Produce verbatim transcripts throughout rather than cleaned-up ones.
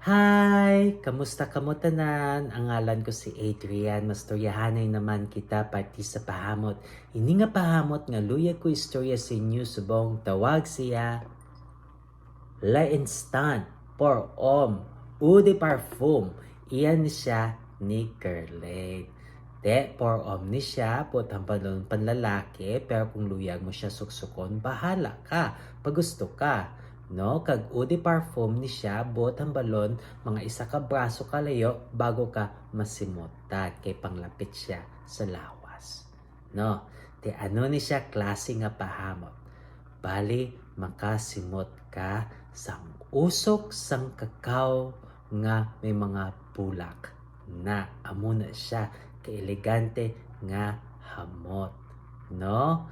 Hi! Kamusta kamo tanan? Ang ngalan ko si Adrian. Mastoryahanay naman kita, parti sa pahamot. Ini nga pahamot nga luyag ko istorya sa inyo subong tawag siya L'Instant Pour Homme Eau de Parfum. Iya ni siya ni Guerlain. Te, pour homme ni siya, buot hambalon panlalaki, pero kung luyag mo siya suksukon, bahala ka, pagusto ka, no? Kag eau de parfum ni siya, buot hambalon, mga isa ka braso kalayo bago ka masimutan, kay panglapit siya sa lawas, no? Te, ano ni siya klase nga pahamot? Bali, makasimot ka sang usok sang kakao nga may mga bulak. Na, amo na siya, kaelegante nga hamot, no?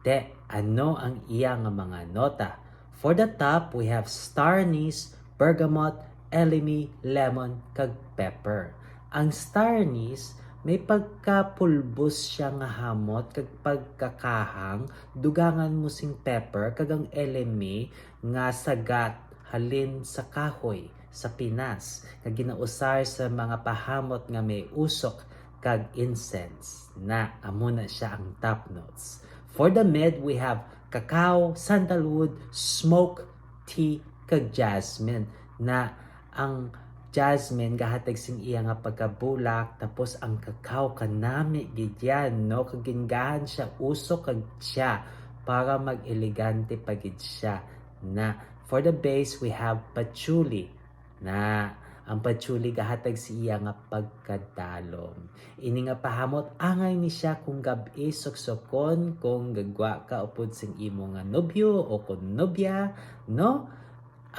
Te, ano ang iya nga mga nota? For the top, we have star anise, bergamot, elemi, lemon, kag pepper. Ang star anise, may pagkapulbos siya nga hamot kag pagkakahang, dugangan mo sing pepper, kag ang elemi nga sagat halin sa kahoy sa Pinas nga ginausar sa mga pahamot nga may usok kag incense. Na, amo na siya ang top notes. For the mid, we have cacao, sandalwood, smoke, tea, kag jasmine. Na, ang jasmine gahatag sing iya nga pagkabulak, tapos ang cacao kanami gid yan, no? Kag gingahan siya usok kag siya para mag-elegante pa gid siya. Na, for the base, we have patchouli. Na, ang patchouli gahatag sa iya nga pagkadalom. Ini nga pahamot angay ni siya kung gab-i suksokon kung gagwa ka upod sing imo nga nobyo o kon nobya, no?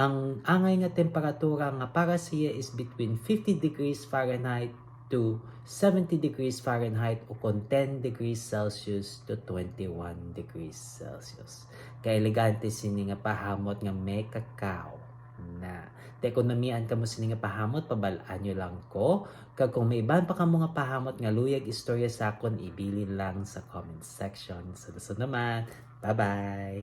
Ang angay nga temperatura nga para siya is between fifty degrees Fahrenheit to seventy degrees Fahrenheit o kon ten degrees Celsius to twenty-one degrees Celsius. Kaelegante sini nga pahamot nga may cacao. Na, te, kung namian kamo sini nga pahamot, pabal-an nyo lang ko. Kag kung may iban pa kamo nga pahamot nga luyag istorya sa akon, ibilin lang sa comment section. Sa sunod naman, bye-bye!